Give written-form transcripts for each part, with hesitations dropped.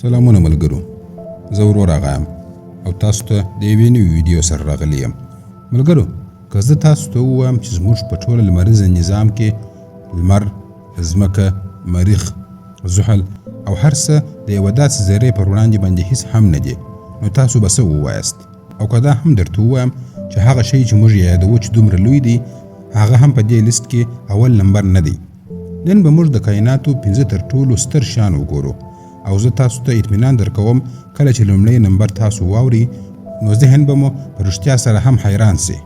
سلامونه ملګرو، زه ورور اغا یم او تاسو ته د یوې نوې ویډیو سره راغلی یم. ملګرو، که زه تاسو ته ووایم چې زموږ په ټوله لمریزه نظام کې لمر، ځمکه، مریخ، زحل او هر څه د یوه داسې ذرې پر وړاندې باندې هیڅ هم نه دي، نو تاسو به څه ووایاست؟ او که دا هم درته ووایم چې هغه شی چې موږ یې یادوو چې دومره لوی دی، هغه هم په دې لیست کې اول نمبر نه دی. نن به موږ د کایناتو پنځه تر ټولو ستر شیان وګورو او زه تاسو ته اطمینان درکوم کله چې لومړی نمبر تاسو واوري نو ذهن به مو په رښتیا سره هم حیران سي.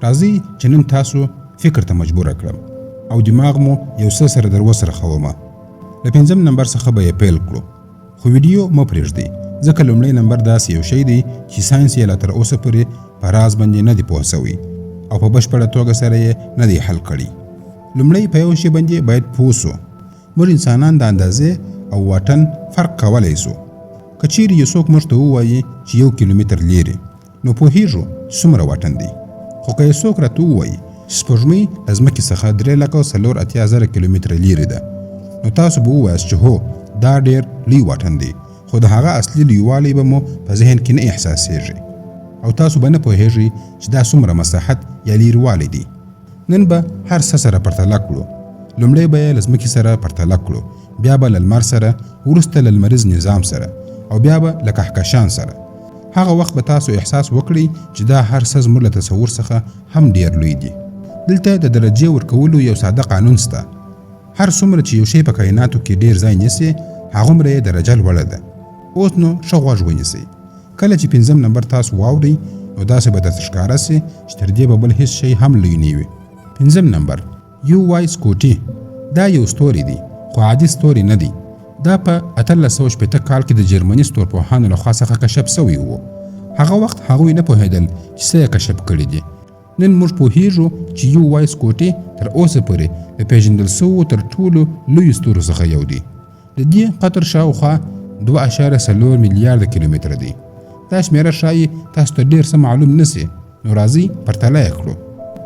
راځئ چې نن تاسو فکر ته مجبور کړم او دماغ مو یو څه سره در وڅرخوم. له پنځم نمبر څخه به یې پیل کړو. خو ویډیو مه پرېږدئ، ځکه لومړی نمبر داسې یو شی دی چې ساینس یې لا تر اوسه پورې په راز باندې نه دی پوه شوی او په بشپړه توګه سره یې نه دی حل کړی. لومړی په یو شي باندې باید پوه شو، موږ انسانان د اندازې او واټن فرق کولی شو. که چیرې یو څوک موږ ته ووایي چې یو کیلومتر لیرې، نو پوهیږو چې څومره واټن دی. خو که یو څوک راته ووایي چې سپوږمۍ له ځمکې څخه 3,84,000 کیلومتره لیرې ده، نو تاسو به ووایاست چې هو، دا ډېر لوی واټن دی، خو د هغه اصلي لویوالی به مو په ذهن کې نه احساسیږي او تاسو به نه پوهیږئ چې دا څومره مساحت یا لیروالی دی. نن به هر څه سره پرتله کړو. لومړی به یې له ځمکې سره پرتله کړو، بیا به له لمر سره، وروسته له لمریز نظام سره او بیا به له کهکشان سره. هغه وخت به تاسو احساس وکړئ چې دا هر څه زموږ له تصور څخه هم ډېر لوی دي. دلته د درجې ورکولو یو ساده قانون شته. هر څومره چې یو شی په کایناتو کې ډېر ځای نیسي، هغومره یې درجه لوړه ده. اوس نو ښه غوږ ونیسئ. کله چې پنځم نمبر تاسو واورئ، نو داسې به درته ښکاره شي چې تر دې به بل هیڅ شی هم لوی نه وي. پنځم نمبر، یو وای سکوټي. دا یو ستوری دی، خو عادي ستوری نه دی. دا په 1860 کال کې د جرمني ستورپوهانو لخوا څخه کشف شوی و. هغه وخت هغوی نه پوهېدل چې څه یې کشف کړي دي. نن موږ پوهیږو چې یو وای سکوټي تر اوسه پورې د پیژندل شوو تر ټولو لویو ستورو څخه یو دی. د دې قطر شاوخوا 2.4 میلیارده کیلومتره دی. دا شمېره ښايي تاسو ته ډېر څه معلوم نه شي، نو راځئ پرتله یې کړو.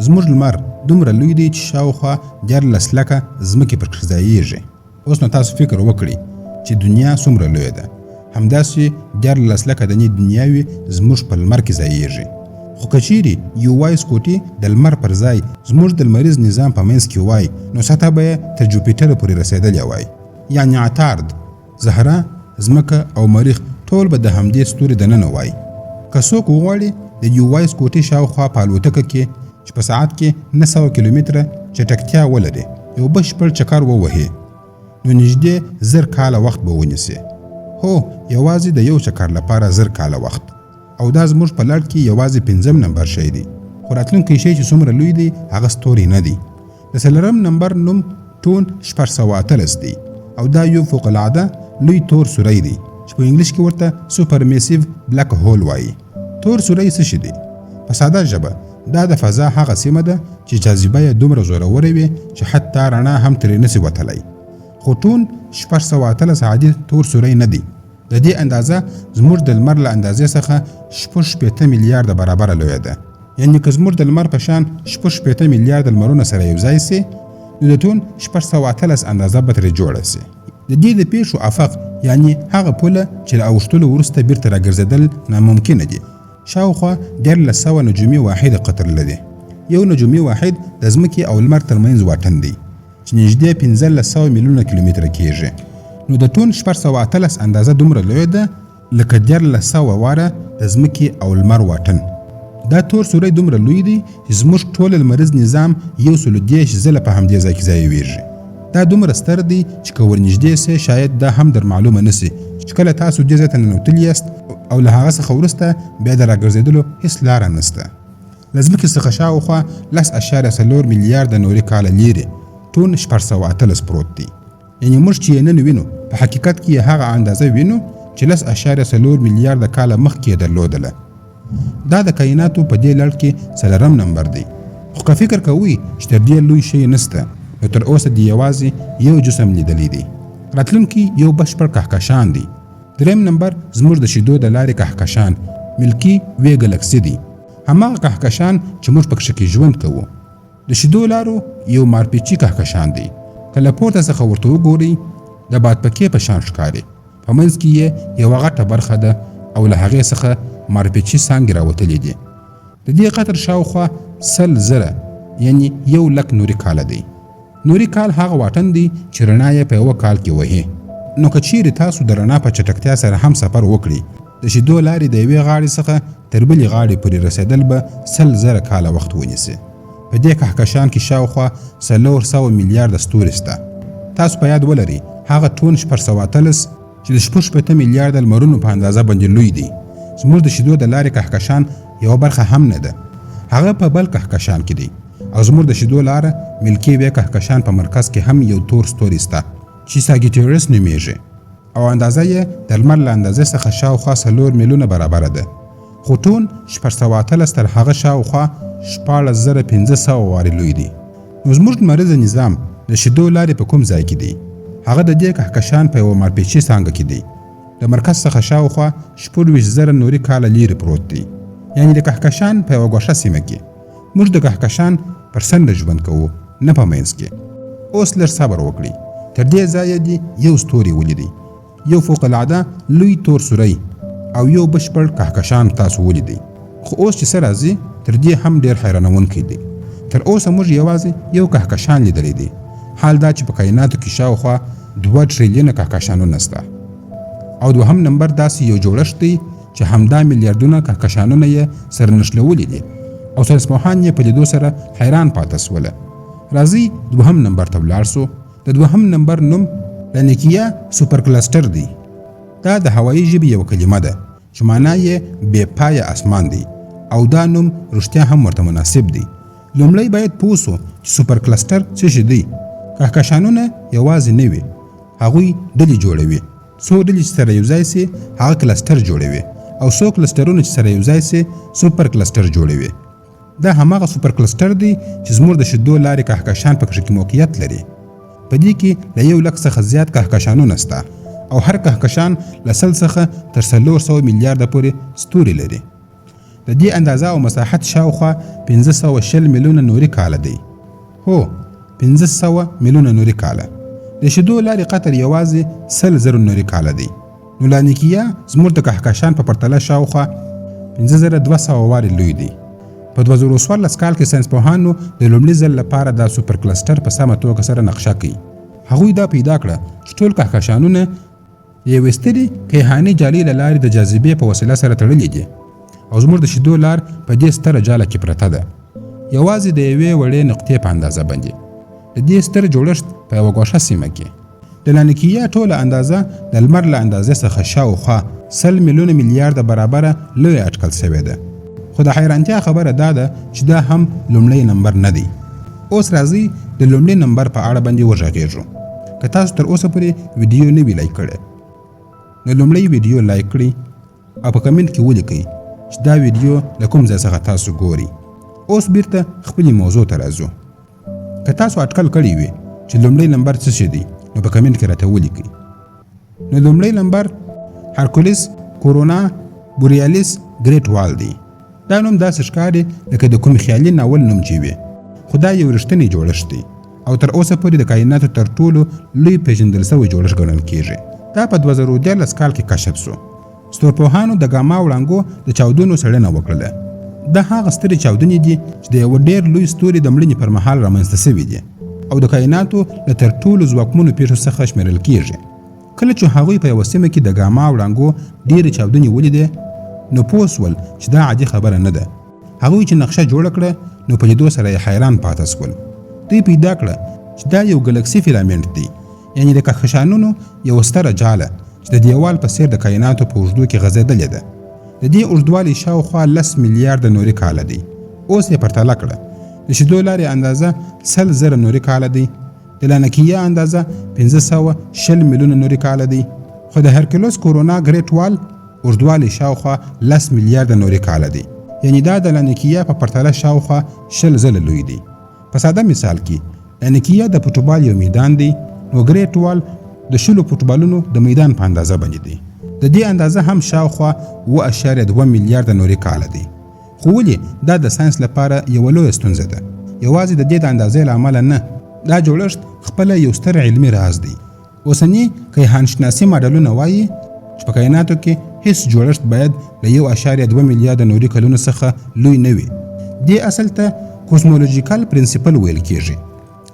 زموږ لمر دومره لوی دی چې شاوخوا 13 لکه ځمکې پکښې ځایېږي. اوس نو تاسو فکر وکړئ چې دنیا څومره لویه ده. همداسې 13 لکه دنې دنیاوې زموږ په لمر کې ځایېږي. خو که چیرې یو وای سکوټي د لمر پر ځای زموږ د لمریز نظام په منځ کې وای، نو سطح به یې تر جوپیټره پورې رسېدلې وای. یعنې عطارد، زهره، ځمکه او مریخ ټول به د همدې ستوري دننه وای. که څوک وغواړي د یو وای سکوټي شاوخوا په الوتکه کې چې په ساعت کې 900 کیلومتره چټکتیا ولري یو بشپړ چکر ووهي، نو نږدې 1000 کاله وخت به ونیسي. هو، یوازې د یو چکر لپاره 1000 کاله وخت. او دا زموږ په لړ کې یوازې پنځم نمبر شی دی. خو راتلونکی شی چې څومره لوی دی، هغه ستوری نه دی. د څلورم نمبر نوم ټون 618 دی او دا یو فوق العاده لوی تور سوری دی چې په انګلیش کې ورته سوپر میسیو بلک هول وایي. تور سوری څه شی دی؟ په ساده ژبه دا د فضا هغه سیمه ده چې جاذبه یې دومره زوروره وي چې حتی رڼا هم ترې نسی وتلی. خو ټون 618 عادي تور سوری نه دی. د دې اندازه زموږ د لمر له اندازې څخه 66 میلیارده برابره لویه ده. یعنې که زموږ د لمر په شان 66 میلیارده لمرونه سره یو ځای سي، نو د ټون 618 اندازه به ترې جوړه سي. د دې د پیښو افق، یعنې هغه پوله چې له اوښتلو وروسته بیرته راګرځېدل ناممکنه دي، شاوخوا 1300 نجومي واحد قطر لري. یو نجومي واحد د ځمکې او لمر ترمنځ واټن دی چې نږدې 1500 میلیونه کیلومتره کېږي. نو د ټون 618 اندازه دومره لویه ده لکه 1300 واره د ځمکې او لمر واټن. دا تور سوری دومره لوی دی چې زموږ ټول لمریز نظام 130 ځله په همدې ځای کې ځایویږي. دا دومره ستر دی چې که ورنږدې سئ، شاید دا هم در معلومه نه سي چې کله تاسو دې ځای ته ننوتلي یاست او له هغه څخه وروسته بیا د راګرځېدلو هیڅ لاره نشته. له ځمکې څخه شاوخوا 10.4 میلیارده نوري کاله لیرې ټون 618 پروت دی. یعنې موږ چې یې نن وینو، په حقیقت کې یې هغه اندازه وینو چې 10.4 میلیارده کاله مخکې یې درلودله. دا د کایناتو په دې لړ کې څلورم نمبر دی. خو که فکر کوئ چې تر دې لوی شی نشته، نو تر اوسه دې یوازې یو جسم لیدلی دی. راتلونکی یو بشپړ کهکشان دی. دریم نمبر زموږ د شیدو د لارې کهکشان ملکي وی ګلکسي دی، هماغه کهکشان چې موږ پکښې کې ژوند کوو. د شیدو لارو یو مارپیچي کهکشان دی. که له پورته څخه ورته وګورئ، د بادپکې په شان ښکاري. په منځ کې یې یوه غټه برخه ده او له هغې څخه مارپیچي څانګې راوتلې دي. د دې قطر شاوخوا 100,000 یعنی 1 لک نوري کاله دی. نوري کال هغه واټن دی چې رڼا یې په یوه کال کې وهي. نو که چیرې تاسو د رڼا په چټکتیا سره هم سفر وکړئ، د شیدو لارې د یوې غاړې څخه تر بلې غاړې پورې رسېدل به 100,000 کاله وخت ونیسي. په دې کهکشان کې شاوخوا 400 میلیارده ستوري شته. تاسو په یاد ولرئ، هغه ټون 618 چې د 66 میلیارده لمرونو په اندازه باندې لوی دی، زموږ د شیدو د لارې کهکشان یوه برخه هم نه ده. هغه په بل کهکشان کې دی او زموږ د شیدو لاره میلکي وې کهکشان په مرکز کې هم یو تور ستوری شته چې ساګیټیرس نومېږي او اندازه یې د لمر له اندازې څخه شاوخوا 4 میلیونه برابره ده، خو ټون 618 تر هغه شاوخوا 16,500 وارې لوی دی. نو زموږ لمریزه نظام د شیدو لارې په کوم ځای کې دی؟ هغه د دې کهکشان په یوه مارپیچي څانګه کې دی. د مرکز څخه شاوخوا 26,000 نوري کاله لیرې پروت دی، یعنی د کهکشان په یوه ګوښه سیمه کې. موږ د کهکشان پر څنډه ژوند کوو، نه په منځ کې. اوس لږ صبر وکړئ. تر دې ځایه دې یو ستوری ولیدی، یو فوق العاده لوی تور سوری او یو بشپړ کهکشان تاسو ولیدی، خو اوس چې څه راځي تر دې هم ډیر حیرانوونکی دی. تر اوسه موږ یوازې یو کهکشان لیدلی دی، حال دا چې په کایناتو کې شاوخوا 2 ټریلیونه کهکشانونه شته. او دوهم نمبر داسې یو جوړښت دی چې همدا میلیاردونه کهکشانونه یې سره نښلولي دي او ساینسپوهان یې په لیدو سره حیران پاته سوله. راځئ دوهم نمبر ته ولاړ سو. د دوهم نمبر نوم لانیکیا سوپر کلسټر دی. دا د هوایي ژبې یوه کلمه ده چې معنا یې بې پایه اسمان دی او دا نوم رښتیا هم ورته مناسب دی. لومړی باید پوه سو چې سوپر کلسټر څه شی دی. کهکشانونه یوازې نه وي، هغوی ډلې جوړوي. څو ډلې چې سره یوځای سي هغه کلسټر جوړوي او څو کلسټرونه چې سره یوځای سي سوپر کلسټر جوړوي. دا هماغه سوپر کلسټر دی چې زموږ د شیدو لارې کهکشان پکښې کې موقعیت لري. په دې کې له 1 لک څخه زیات کهکشانونه شته او هر کهکشان له 100 څخه تر 400 میلیارده پورې ستوري لري. د دې اندازه او مساحت شاوخوا 520 میلیونه نوري کاله دی. هو، 500 میلیونه نوري کاله. د شیدو لارې قطر یوازې 100,000 نوري کاله دی، نو لانیکیا زموږ د کهکشان په پرتله شاوخوا 5200 وارې لوی دی. په 2014 کال کې ساینسپوهانو د لومړي ځل لپاره دا سوپر کلسټر په سمه توګه سره نقشه کړ. هغوی دا پیدا کړه چې ټول کهکشانونه د یوې سترې کیهاني جالۍ له لارې د جاذبې په وسیله سره تړلي دي او زموږ د شیدو لار په دې ستره جاله کې پرته ده، یوازې د یوې وړې نقطې په اندازه باندې، د دې ستر جوړښت په یوه ګوښه سیمه کې. د لانیکیا ټوله اندازه د لمر له اندازې څخه شاوخوا 100 میلیونه میلیارده برابره لویه اټکل شوې ده. خو د حیرانتیا خبره دا ده چې دا هم لومړی نمبر نه دی. اوس راځئ د لومړي نمبر په اړه باندې وغږیږو. که تاسو تر اوسه پورې ویډیو نه وي لایک کړې، نو لومړی ویډیو لایک کړئ او په کمنټ کې ولیکئ چې دا ویډیو له کوم ځای څخه تاسو ګورئ. اوس بیرته خپلې موضوع ته راځو. که تاسو اټکل کړی وي چې لومړی نمبر څه شی دی، نو په کمنټ کې راته ولیکئ. نو لومړی نمبر هرکولیس کورونا بوریالیس ګریټ وال دی. دا نوم داسې ښکاري لکه د کوم خیالي ناول نوم چې وي، خو دا یو رښتینی جوړښت دی او تر اوسه پورې د کایناتو تر ټولو لوی پیژندل شوی جوړښت ګڼل کیږي. دا په 2013 کال کې کشف شو. ستورپوهانو د ګاما وړانګو د چاودنو څېړنه وکړله. دا هغه سترې چاودنې دي چې د یوه ډېر لوی ستوري د مړینې پر مهال رامنځته شوې دي او د کایناتو له تر ټولو ځواکمنو پیښو څخه شمېرل کیږي. کله چې هغوی په یوه سیمه کې د ګاما وړانګو ډېرې چاودنې ولیدې، نو پوه شول چې دا عادي خبره نه ده. هغوی چې نقشه جوړه کړه، نو په لیدو سره یې حیران پاته شول. دوی پیدا کړه چې دا یو ګلکسي فیلامنټ دی، یعنی د کهکشانونو یوه ستره جاله چې د دیوال په څیر د کایناتو په اوږدو کې غځېدلې ده. د دې اوږدوالی شاوخوا 10 میلیارده نوري کاله دی. اوس یې پرتله کړه، د شیدو لارې اندازه 100,000 نوري کاله دی، د لانکیا اندازه 520 میلیونه نوري کاله دی، خو د هرکلوس کورونا ګریټ وال اوږدوالی شاوخوا 10 میلیارده نوري کاله دی، یعنی دا د لانکیا په پرتله شاوخوا 20 ځله لوی دی. په ساده مثال کې لانکیا د فوټبال یو میدان دی، نو ګریټ وال د 20 فوټبالونو د میدان په اندازه باندې دی. د دې اندازه هم شاوخوا 7.2 میلیارده نوري کاله دی. خو ولې دا د ساینس لپاره یوه لویه ستونزه ده؟ یوازې د دې د اندازې له امله نه، دا جوړښت خپله یو ستر علمي راز دی. اوسني کیهانشناسي ماډلونه وایي چې په کایناتو کې هیڅ جوړښت باید له 1.2 میلیارده نوري کلونو څخه لوی نه وي. دې اصل ته کوسمولوژیکل پرنسپل ویل کیږي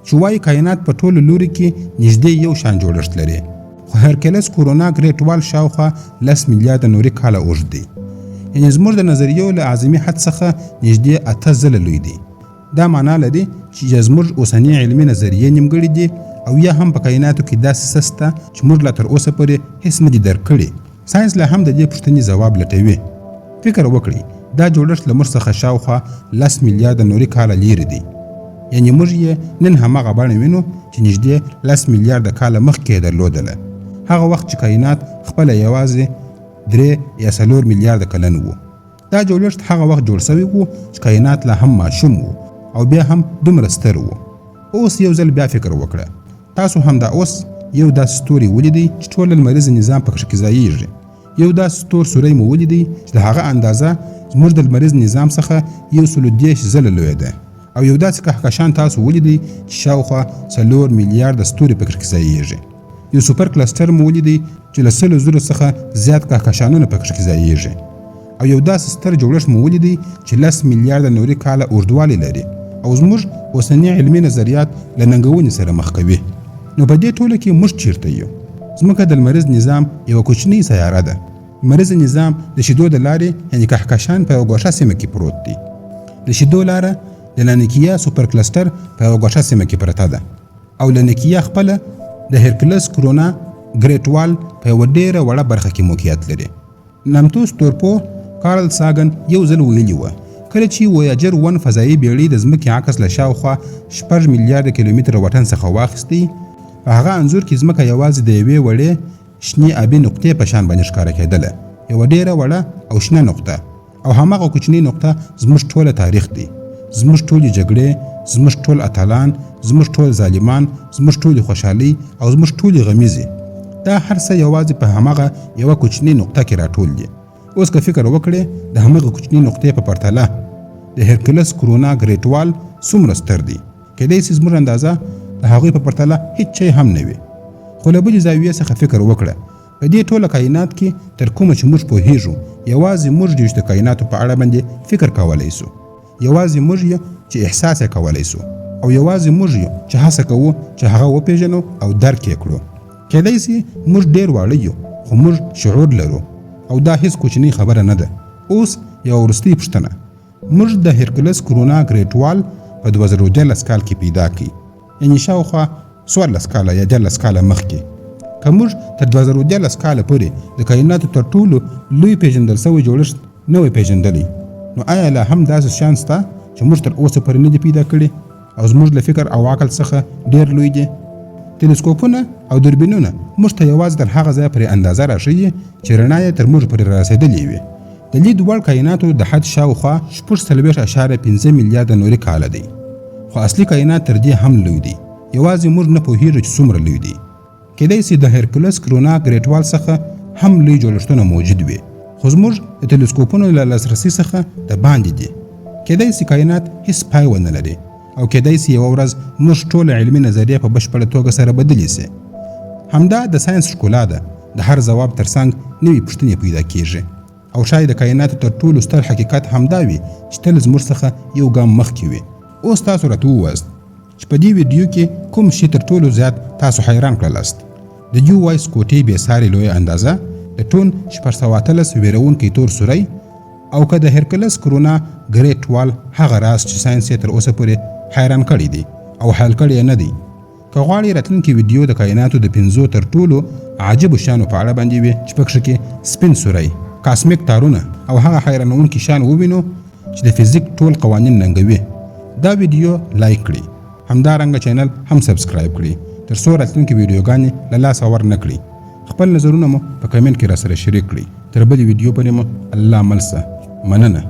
چې وایي کاینات په ټولو لوري کې نږدې یو شان جوړښت لري. خو هرکلس کورونا ګریټ وال شاوخوا 10 میلیارده نوري کاله اوږد دی، یعنې زموږ د نظریو له اعظمي حد څخه نږدې 8 ځله لوی دی. دا معنا لري چې یا زموږ اوسني علمي نظریې نیمګړې دي او یا هم په کایناتو کې داسې څه شته چې موږ لا تر اوسه پورې هیڅ نه دي درک کړي. ساینس لا هم د دې پوښتنې ځواب لټوي. فکر وکړئ، دا جوړښت له موږ څخه شاوخوا 10 میلیارده نوري کاله لیرې دی، یعنې موږ یې نن هماغه بڼه وینو چې نږدې 10 میلیارده کاله مخکې یې درلودله، هغه وخت چې کاینات خپله یوازې 3 یا 4 میلیارده کلن وو. دا جوړښت هغه وخت جوړ شوی و چې کاینات لا هم ماشوم وو او بیا هم دومره ستر وو. اوس یو ځل بیا فکر وکړه، تاسو همدا اوس یو داسې ستوری ولیدی چې ټول لمریز نظام پکښې کې ځاییږي. یو داسې ستور سوری مو ولیدی چې د هغه اندازه زموږ د لمریز نظام څخه 130 ځله لویه ده، او یو داسې کهکشان تاسو ولیدی چې شاوخوا 4 میلیارده ستوري پکښې کې ځاییږي. یو سوپر کلسټر مو ولیدی چې له 100,000 څخه زیات کهکشانونه پکښې کې ځاییږي، او یو داسې ستر جوړښت مو ولیدی چې 10 میلیارده نوري کاله اوږدوالی لري او زموږ اوسني علمي نظریات له ننګونې سره مخ کوي. نو په دې ټولو کې موږ چیرته یو؟ ځمکه د لمریز نظام یوه کوچنۍ سیاره ده. لمریز نظام د شیدو د لارې یعنې کهکشان په یوه ګوښه سیمه کې پروت دی. د شیدو لاره د لانیکیا سوپر کلسټر په یوه ګوښه سیمه کې پرته ده، او لانیکیا خپله د هرکلس کرونا ګریټ وال په یوه ډېره وړه برخه کې موقعیت لري. نامتو ستورپوه کارل ساګن یو ځل ویلي وه، کله چې ویاجر 1 فضایي بیړۍ د ځمکې عکس له شاوخوا 6 میلیارده کیلومتره واټن څخه واخیستی، په هغه انځور کې ځمکه یوازې د یوې وړې شنې آبي نقطې په شان باندې ښکاره کېدله، یوه ډېره وړه او شنه نقطه. او هماغه کوچنۍ نقطه زموږ ټوله تاریخ دی، زموږ ټولې جګړې، زموږ ټول اتلان، زموږ ټول ظالمان، زموږ ټولې خوشحالۍ او زموږ ټولې غمیزې. دا هر څه یوازې په هماغه یوه کوچنۍ نقطه کې راټول دي. اوس که فکر وکړې، د هماغه کوچنۍ نقطې په پرتله د هرکلس کرونا ګریټ وال څومره ستر دی، کیدای شي زموږ اندازه د هغوی په پرتله هیڅ شی هم نه وي. خو له بلې زاویې څخه فکر وکړه، په دې ټوله کاینات کې تر کومه چې موږ پوهیږو، یوازې موږ یو چې د کایناتو په اړه باندې فکر کولی شو، یوازې موږ یو چې احساس یې کولی شو، او یوازې موږ یو چې هڅه کوو چې هغه وپیژنو او درک یې کړو. کیدای شي موږ ډېر واړه یو، خو موږ شعور لرو، او دا هیڅ کوچنۍ خبره نه ده. اوس یوه وروستۍ پوښتنه، موږ د هرکلس کرونا ګریټ وال په 2013 کال کې پیدا کړ، یعنې شاوخوا 14 کاله یا 13 کاله مخکې. که موږ تر 2013 کاله پورې د کایناتو تر ټولو لوی پیژندل شوی جوړښت نه وای پیژندلی، نو آیا لا هم داسې شیان شته چې موږ تر اوسه پورې نه دي پیدا کړي او زموږ له فکر او عقل څخه ډېر لوی دي؟ تلسکوپونه او دوربینونه موږ ته یوازې تر هغه ځایه پورې اندازه راښيي چې رڼا یې تر موږ پورې رارسېدلې وي. د لید وړ کایناتو د حد شاوخوا 46.5 میلیارده نوري کاله دی، خو اصلي کاینات تر دې هم لوی دی، یوازې موږ نه پوهیږو چې څومره لوی دی. کیدای شي د هرکلس کرونا ګریټ وال څخه هم لوی جوړښتونه موجود وي، خو زموږ د تلسکوپونو له لاسرسي څخه د باندې دي. کیدای شي کاینات هیڅ پای ونه لري، او کیدای شي یوه ورځ موږ ټوله علمي نظریه په بشپړه توګه سره بدلې شي. همدا د ساینس ښکلا ده، د هر ځواب ترڅنګ نوې پوښتنې پیدا کیږي، او ښایي د کایناتو تر ټولو ستر حقیقت همدا وي چې تل زموږ څخه یو ګام مخکې وي. اوس تاسو راته ووایاست چې په دې ویډیو کې کوم شی تر ټولو زیات تاسو حیران کړلاست؟ د یو وایس کوټې بې ساري لویه اندازه، د ټون 618 ویرونکی تور سوری، او که د هرکلس کرونا ګریټ وال هغه راز چې ساینس یې تر اوسه پورې حیران کړی دی او حل کړی یې نه دی؟ که غواړئ راتلونکې ویډیو د کایناتو د 5 تر ټولو عجیبو شیانو په اړه باندې وي چې پکښې کې سپین سوری، کاسمیک تارونه او هغه حیرانوونکي شیان ووینو چې د فزیک ټول قوانین ننګوي، دا ویډیو لایک کړئ، همدارنګه چینل هم سبسکرایب کړئ تر څو راتلونکې ویډیوګانې له لاسه ور نه کړئ. خپل نظرونه مو په کمنټ کې راسره شریک کړئ. تر بلې ویډیو پورې مو الله مل شه. مننه.